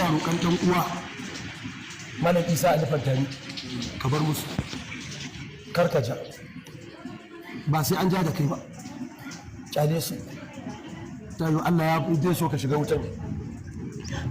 Ina roƙon ɗan uwa Malam Isa Ali Fantami, ka bar musu, kar ka ja, ba sai an ja da kai ba. Kyale su, tayo Allah ya zai so ka shiga wuta ne.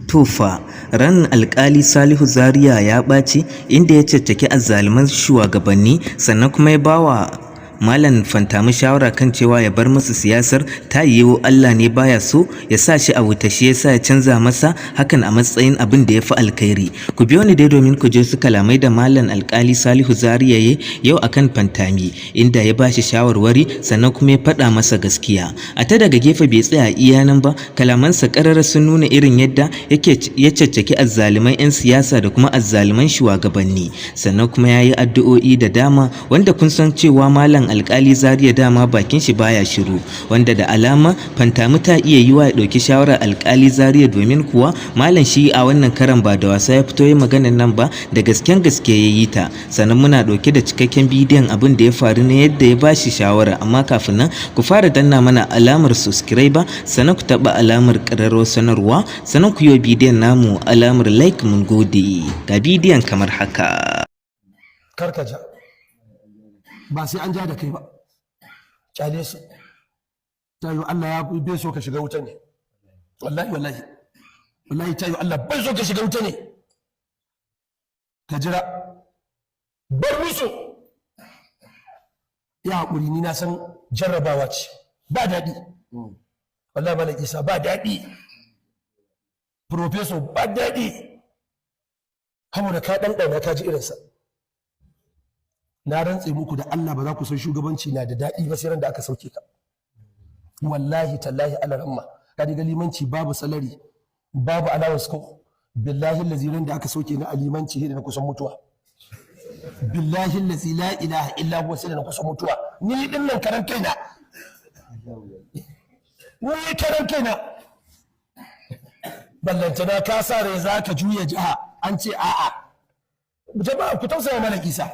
To fa, ran Alƙali Salihu Zaria ya ɓaci, inda ya caccaki azzaluman shugabanni, sannan kuma ya bawa Malam Fantami shawara kan cewa ya bar musu siyasar, ta yiwu Allah ne baya so ya sa shi a wuta, shi yasa ya canza masa hakan a matsayin abin da ya fi alkhairi. Ku biyo ni dai domin ku je su kalamai da Malam Alƙali Salihu Zaria ya yau akan Fantami, inda ya bashi shawarwari sannan kuma ya faɗa masa gaskiya. A ta daga gefe, bai tsaya iya nan ba, kalamansa ƙarara sun nuna irin yadda yake ya caccaki azzaluman 'yan siyasa da kuma azzaluman shugabanni, sannan kuma ya yi addu'o'i da dama, wanda kun san cewa Malam Alkali Zaria dama bakin shi baya shiru, wanda da alama Fantami ta iya yiwa ya ɗauki shawarar Alkali Zaria, domin kuwa malam shi a wannan karan ba da wasa ya fito yi maganan nan ba, da gasken gaske ya yi ta. Sannan muna ɗauke da cikakken bidiyon abin da ya faru na yadda ya bashi shawara, amma kafin nan ku fara danna mana alamar subscribe, sannan ku taɓa alamar ƙararrawar sanarwa, sannan ku yi wa bidiyon namu alamar like. Mun gode. Ga bidiyon kamar haka. Kar ka ja, ba sai an ja da kai ba. Kyale su, tayo Allah ya bai so ka shiga wuta ne. Wallahi, wallahi, wallahi, tayo Allah bai so ka shiga wuta ne. Ka jira, bar musu. Ya haƙuri, ni na san jarrabawa ce, ba daɗi. Wallahi, Malam Isa, ba daɗi. Professor, ba daɗi. Saboda ka ɗanɗana, ka ji irinsa. Na rantse muku da Allah, ba za ku san shugabanci na da daɗi ba sai ran da aka sauke ka. Wallahi tallahi, alaramma, ka ga limanci babu salary, babu allowance ko. Billahi lazi, ran da aka sauke ni a limanci da na kusan mutuwa. Billahi lazi la ilaha illa huwa, sai da na kusan mutuwa. Ni din nan karan kaina, ni karan kaina. Ballantana ka sa rai za ka juya jiha, an ce a'a. Jama'a, ku tausaya Malam Isa.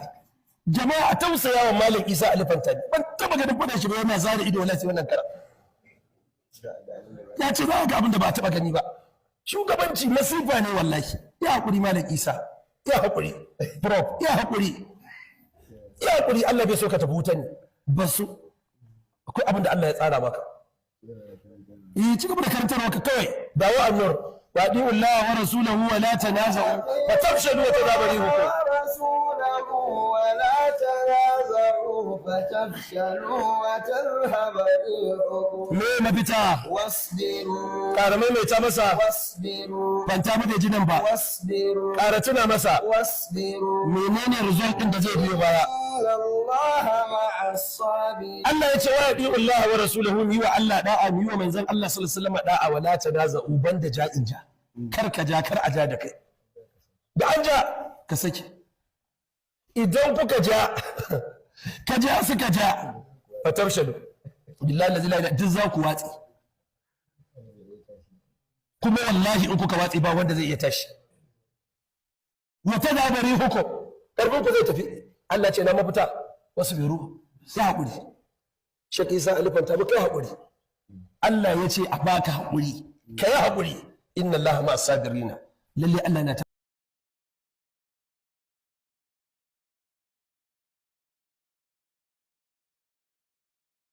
Jama'a, a tausaya wa Malam Isa Ali Fantami. Ban taba ganin fadan shi ba yana zara ido, wallahi, sai wannan kara. Ya ce za ga abin da ba taba gani ba. Shugabanci masifa ne wallahi. Ya hakuri, Malam Isa, ya hakuri. Prof, ya hakuri, ya hakuri. Allah bai so ka tafi wuta ne. Basu, akwai abin da Allah ya tsara maka. Yi ci gaba da karantarwa ka kawai. Dawo Annur. Wa ati'u Allah wa rasulahu wa la tanaza'u fa tafshalu wa tadhhaba rihukum. ورسوله ولا تنازعوا فتفشلوا وتذهب ريحكم. Me mafita? واصبروا. Ƙara maimaita masa. واصبروا. Ban ta bai ji nan ba. واصبروا. Ƙara tuna masa. واصبروا. Menene result din da zai biyo baya? إن الله مع الصابرين. Allah ya ce wa ati'u Allah wa rasulahu, yi wa Allah da'a, yi wa manzon Allah sallallahu alaihi wasallam da'a, wala tanaza'u, banda ja'in ja. Kar ka ja, kar a ja da kai. Da an ja, ka sake. Idan kuka ja, ka ja, suka ja, fatafshalu, billahi la ilaha, duk za ku watsi. Kuma wallahi in kuka watsi, ba wanda zai iya tashi. Wa tadhhaba rihukum, karfin ku zai tafi. Allah ce na mafita, wasbiru, sai haƙuri. Sheikh Isa Ali Fantami, kai haƙuri. Allah ya ce a baka haƙuri, ka yi haƙuri. Inna Allah ma'as sabirina. Lalle Allah na ta